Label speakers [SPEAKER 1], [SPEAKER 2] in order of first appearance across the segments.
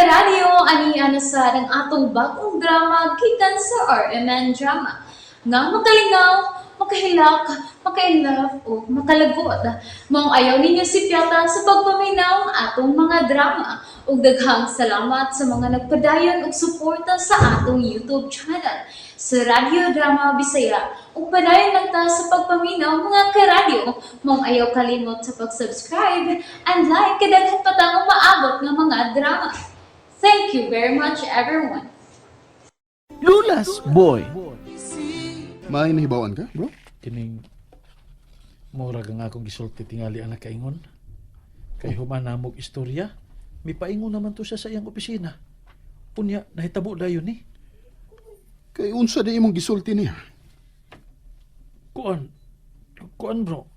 [SPEAKER 1] Karadyo, ani na sa ang atong bagong drama gikan sa RMN Drama. Nga makalingaw, makahilak, maka-inlove o makalagot. Maong ayaw ninyo sipyata sa pagpaminaw ang atong mga drama. Ug daghang salamat sa mga nagpadayon og suporta sa atong YouTube channel sa Radyo Drama Bisaya. Ug padayon lang ta sa pagpaminaw, mga karadyo. Maong ayaw kalimot sa pag-subscribe and like kay daghan pa tang umaabot nga mga drama. Thank you very much, everyone.
[SPEAKER 2] Lulas Boy.
[SPEAKER 3] May nahibawan ka, bro?
[SPEAKER 4] Kining murag ang akong gisulti tingali ang nakaingon. Kay human namog istorya, mipaingon naman to siya sa iyang opisina. Unya, nahitabo dayon ni.
[SPEAKER 3] Kay unsa di imong gisulti niya?
[SPEAKER 4] Kuan, kuan, bro.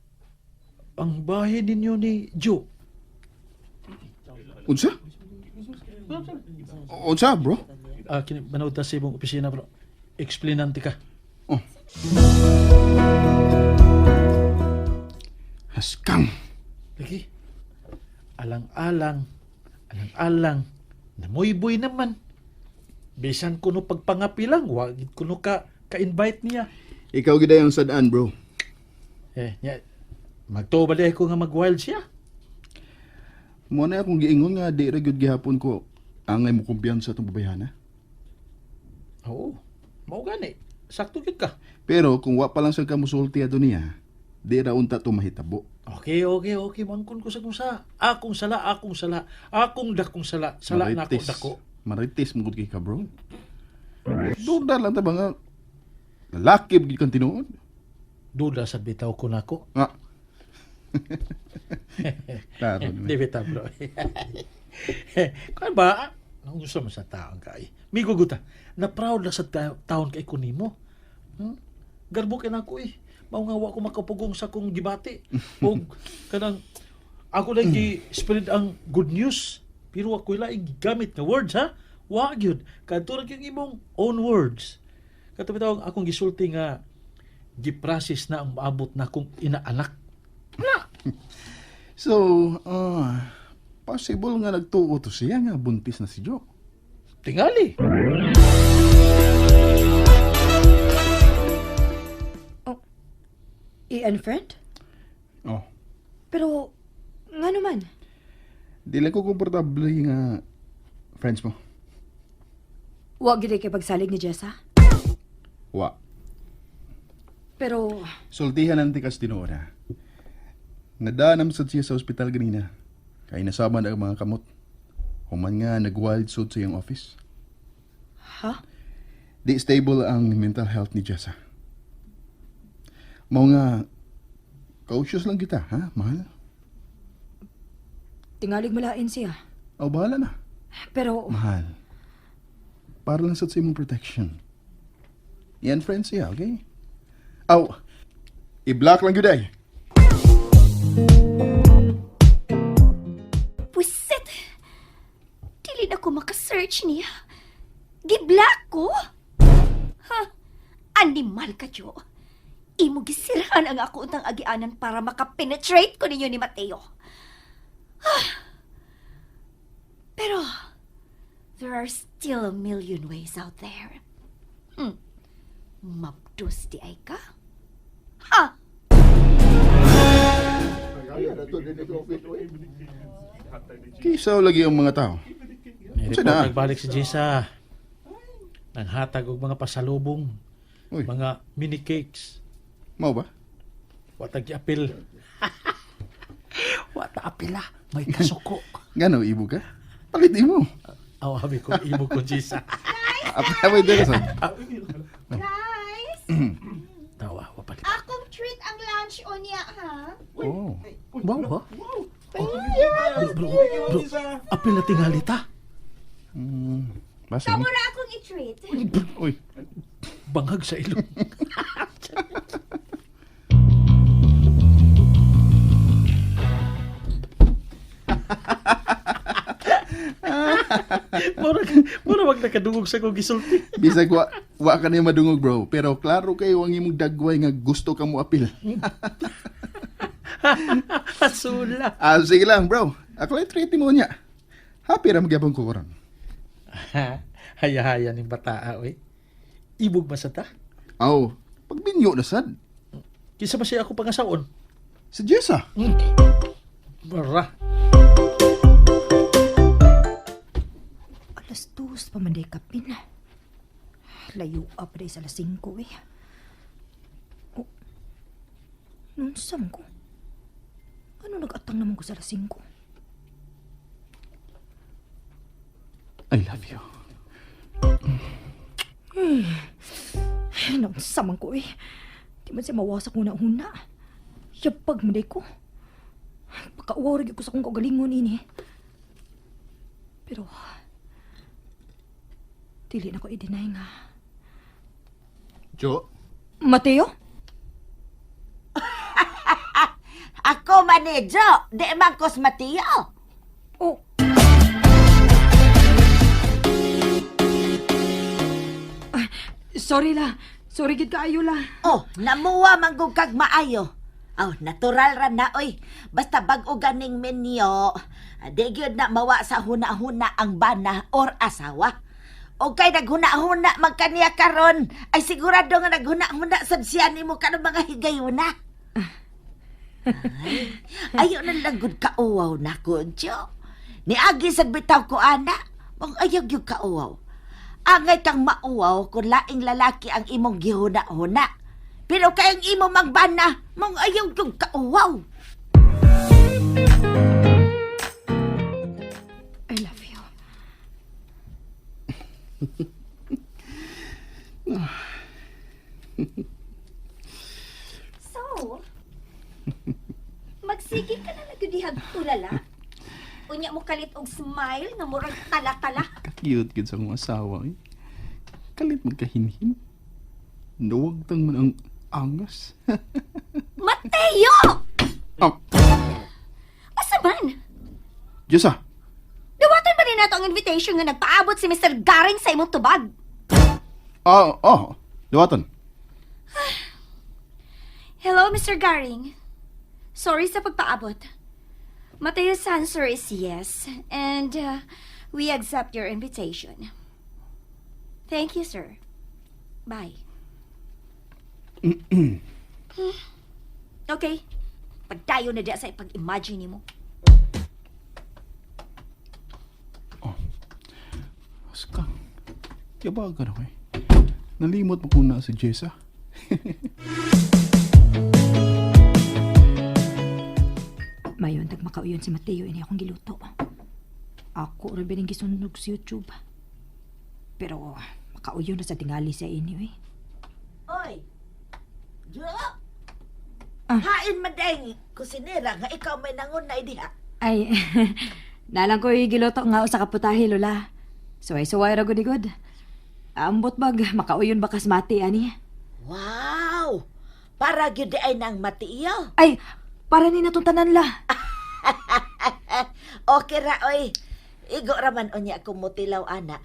[SPEAKER 4] Ang bahay ninyo ni Joe.
[SPEAKER 3] Unsa? Unsa, bro?
[SPEAKER 4] Ah, kini manood ta sa imong opisina, bro. Explainante ka.
[SPEAKER 3] Oh. Haskang.
[SPEAKER 4] Lagi. Alang-alang, alang-alang, namuyboy naman. Bisan kuno pagpangapilang, wag kuno ka ka-invite niya.
[SPEAKER 3] Ikaw gid ang sadaan, bro.
[SPEAKER 4] Eh, nya, magtuo ba di ko nga mag-wild siya?
[SPEAKER 3] Mo na akong giingon nga di ra gyud gihapon ko angay mo kumpiyansa tong babayhana.
[SPEAKER 4] Oo, mao gani. Sakto gyud ka.
[SPEAKER 3] Pero kung wa pa lang sa ka musulti adto niya, di ra unta to mahitabo.
[SPEAKER 4] Okay. Mangkon ko sa kung sa. Akong sala, akong sala. Akong dakong sala. Sala na ako, dako.
[SPEAKER 3] Marites mo gud kay ka, bro. Duda lang ta ba nga lalaki gid kang tinuod.
[SPEAKER 4] Duda sa bitaw ko nako.
[SPEAKER 3] Nga. Klaro
[SPEAKER 4] Di
[SPEAKER 3] naman.
[SPEAKER 4] bitaw, bro. Kuan ba? Ang gusto mo sa taon kay. Migo guta. Na proud na sa taon kay ko nimo. Garbo kay nako eh. Mao nga wa ko makapugong sa kong gibati. Og kanang ako lang gi spread ang good news pero ako laing gigamit nga words, ha. Wa gyud. Kadto ra gyud imong own words. Kato bitaw ang akong gisulti nga gi-process na ang maabot na akong inaanak.
[SPEAKER 3] So, possible nga nagtuo to siya nga buntis na si Joe.
[SPEAKER 4] Tingali.
[SPEAKER 5] I-unfriend?
[SPEAKER 3] Oh.
[SPEAKER 5] Pero, nga naman.
[SPEAKER 3] Di lang ko komportable nga friends mo.
[SPEAKER 5] Wa gid kay pagsalig ni Jessa.
[SPEAKER 3] Wa.
[SPEAKER 5] Pero,
[SPEAKER 3] Sultihan ang tikas tinuod ha. Nadaanam sad siya sa ospital ganina. Kay nasama na ang mga kamot. Human nga nag-wild suit sa iyong office.
[SPEAKER 5] Ha?
[SPEAKER 3] Di stable ang mental health ni Jessa. Mao nga, cautious lang kita, ha, mahal?
[SPEAKER 5] Tingalig malain siya.
[SPEAKER 3] O, bahala na.
[SPEAKER 5] Pero,
[SPEAKER 3] Mahal. Para lang sa imong protection. Yan, friends siya, okay? Aw, i-block lang yun ay.
[SPEAKER 6] Puset! Dili na ko makasearch niya. Giblock ko? Ha? Animal ka, Jo. Imo gisirhan ang ako untang agianan para makapenetrate ko ninyo ni Mateo. Ah. Pero, there are still a million ways out there. Mabdos di ay ka? Ha?
[SPEAKER 3] Kisaw lagi ang mga tao.
[SPEAKER 4] May
[SPEAKER 3] Unsa
[SPEAKER 4] report
[SPEAKER 3] na?
[SPEAKER 4] nagbalik si Jessa. Nanghatag og mga pasalubong,
[SPEAKER 3] Uy,
[SPEAKER 4] mga mini cakes.
[SPEAKER 3] mao ba?
[SPEAKER 4] Wa tag apil. Wa ta apila, may kasuko.
[SPEAKER 3] Ngano, ibo ka? Palit imo.
[SPEAKER 4] Aw, abi ko imo ko, Jessa.
[SPEAKER 3] Apay dere sa.
[SPEAKER 6] Guys,
[SPEAKER 4] Tawa, wa palit.
[SPEAKER 6] akong treat ang lunch unya, ha?
[SPEAKER 3] Oh.
[SPEAKER 4] Wow, ha? Oh, bro, bro, bro, apil na tingali ta.
[SPEAKER 3] Basa.
[SPEAKER 6] Kamo ra akong i-treat.
[SPEAKER 3] Uy,
[SPEAKER 4] Bangag sa ilong. Mura, mura wag nakadungog sa kong gisulti.
[SPEAKER 3] Bisag wa ka niya madungog, bro, pero klaro kayo ang imong dagway nga gusto ka mo apil.
[SPEAKER 4] Asula.
[SPEAKER 3] Ah, sige lang, bro. Ako lang treat mo niya. Happy ra magyapon ko karon.
[SPEAKER 4] Haya-haya ning bataa, oy. Ibog man sa ta.
[SPEAKER 3] Aw, pagbinyo na sad.
[SPEAKER 4] Kinsa ba siya ako pangasaon?
[SPEAKER 3] Si Jessa.
[SPEAKER 4] Bara.
[SPEAKER 5] 2:00 pa man day kapin. Layo pa day sa 5:00 eh. Oh, nunsam ko. Ano nag-atang naman ko sa 5:00?
[SPEAKER 3] I love you.
[SPEAKER 5] Ay, naunsa man ko eh. Di man siya mawasak ko na huna. Yabag man day ko. Pakauwaw ra gyud ko sa akong kaugalingon ini. Pero, dili na ko i-deny nga.
[SPEAKER 3] Jo?
[SPEAKER 5] Mateo?
[SPEAKER 7] Ako manejo, di man kos Mateo.
[SPEAKER 5] Oh. Ah, sorry la. Sorry gid kaayo la.
[SPEAKER 7] Oh, namuwa man gud kag maayo. Oh, natural ra na oy. Basta bag-o ganing menyo, di gyud na mawa sa huna-huna ang bana or asawa. O kay naghuna-huna man kaniya karon, ay sigurado nga naghuna-huna sad siya nimo kanang mga higayuna. Ay, ayaw na lang gud kauwaw na ko, Jo. Niagi sad bitaw ko ana, mong ayaw gyud kauwaw. Angay kang mauwaw kung laing lalaki ang imong gihuna-huna. Pero kay ang imo magbana, mong ayaw gyud kauwaw.
[SPEAKER 5] I love you.
[SPEAKER 6] So, magsige ka na nagudihag tulala. Unya mo kalit og smile nga murag tala-tala.
[SPEAKER 3] Cute gid sa akong asawa eh. Kalit magkahinhin. Nuwag tang man ang angas.
[SPEAKER 6] Mateo!
[SPEAKER 3] Oh,
[SPEAKER 6] Asa man?
[SPEAKER 3] Jessa.
[SPEAKER 6] Dawaton ba rin nato ang invitation nga nagpaabot si Mr. Garing sa imong tubag?
[SPEAKER 3] Oh, oh. Duwaton.
[SPEAKER 6] Hello, Mr. Garing. Sorry sa pagpaabot. Mateo's answer is yes, and we accept your invitation. Thank you, sir. Bye. Okay. Pagtayo na diya sa ipag-imagine nimo.
[SPEAKER 3] Aska. Yabaga na ko eh. Nalimot mo kung na si Jessa.
[SPEAKER 5] Mayon tag makauyon si Mateo ini akong giluto. Ako ra bining gisunog sa YouTube. Pero makauyon na sa tingali sa inyo eh.
[SPEAKER 7] Oy, Jo!
[SPEAKER 5] Ah.
[SPEAKER 7] Hain man dahil kusinera nga ikaw may nangunay diha.
[SPEAKER 5] Ay, nalang ko giluto nga usa ka putahe lola. Suway-suway ra gud gud. Ambot bag makauyon bakas mati ani.
[SPEAKER 7] Wow! Para gyud di ay nang matiyo.
[SPEAKER 5] Ay, para ni natong tanan la.
[SPEAKER 7] Okay ra oy. Igo ra man unya ako mutilaw ana.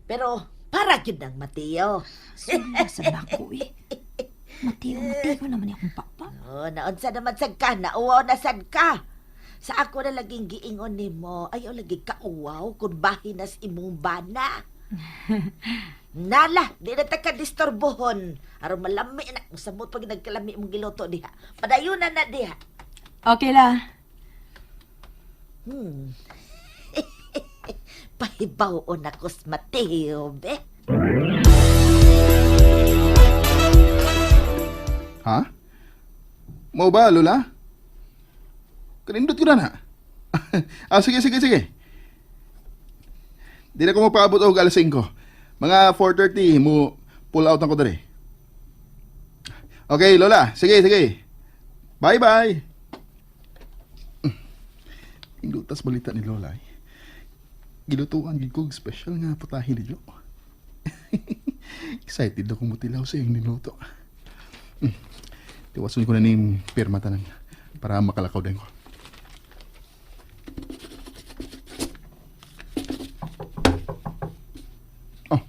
[SPEAKER 7] Pero para gyud nang matiyo.
[SPEAKER 5] Sumasa na ko eh. Mateo, Mateo naman akong papa.
[SPEAKER 7] Oh, naunsa naman sad ka, nauwaw na sad ka. Sa ako na laging giingon nimo, ayaw lagi kauwaw kung bahin nas imong bana. Nala, di na ta ka disturbohon. Aron malami na, samot pag nagkalami imong giluto diha. Padayon na na diha.
[SPEAKER 5] Okay la.
[SPEAKER 7] Pahibaw-on ako sa Mateo, be.
[SPEAKER 3] Ha? Mau ba, Lola? Kanindot ko na na. Ah, sige, sige, sige. Di na ko mapaabot og alas 5. Mga 4:30 mo pull out ako dere. Okay, Lola. Sige, sige. Bye-bye. Inglutas balita ni Lola. Eh. Gilutuan gid ko og special nga putahe ni Jo. Excited ako mutilaw sa iyong niluto. Tiwason ko na ning pirma tanan para makalakaw din ko. Oh,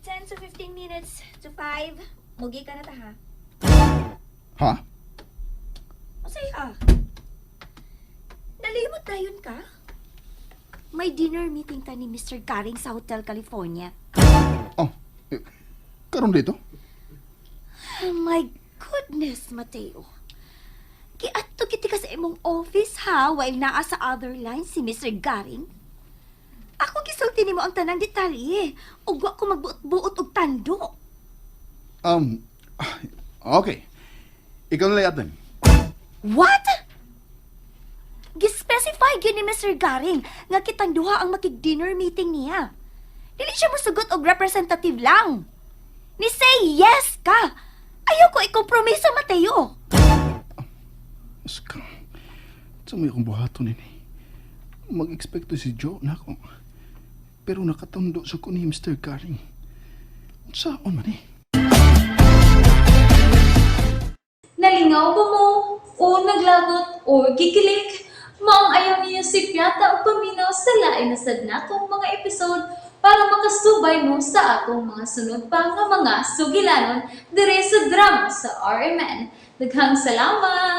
[SPEAKER 6] 10 to 15 minutes to 5. Mugi ka na ta ha.
[SPEAKER 3] Ha?
[SPEAKER 6] Masay ha. Nalimot na yun ka? May dinner meeting ta ni Mr. Garing sa Hotel California.
[SPEAKER 3] Oh, eh, karon dito?
[SPEAKER 6] Oh my goodness, Mateo. Giadto kiti ka sa imong office ha while naa sa other line si Mr. Garing. Ako gisulti nimo ang tanang detalye ug wa ko magbuot-buot og tando.
[SPEAKER 3] Okay. Ikaw na lang atin.
[SPEAKER 6] What? Gispecify gyud ni Mr. Garing nga kitang duha ang makig-dinner meeting niya. Dili siya mosugot og representative lang. Ni say yes ka. Ayaw ko ikompromiso, Mateo.
[SPEAKER 3] Ska. Sa may akong buhaton ini. Mag-expect to si Joe na ako. Pero nakatundo sa ko ni Mr. Garing. Saan man eh?
[SPEAKER 1] Nalingaw ba mo? O naglagot o gikilig? Maong ayaw niyo si Piata o paminaw sa lain na sad natong mga episode para makasubay mo sa atong mga sunod pa nga mga sugilanon dire sa drama sa RMN. Daghang salamat!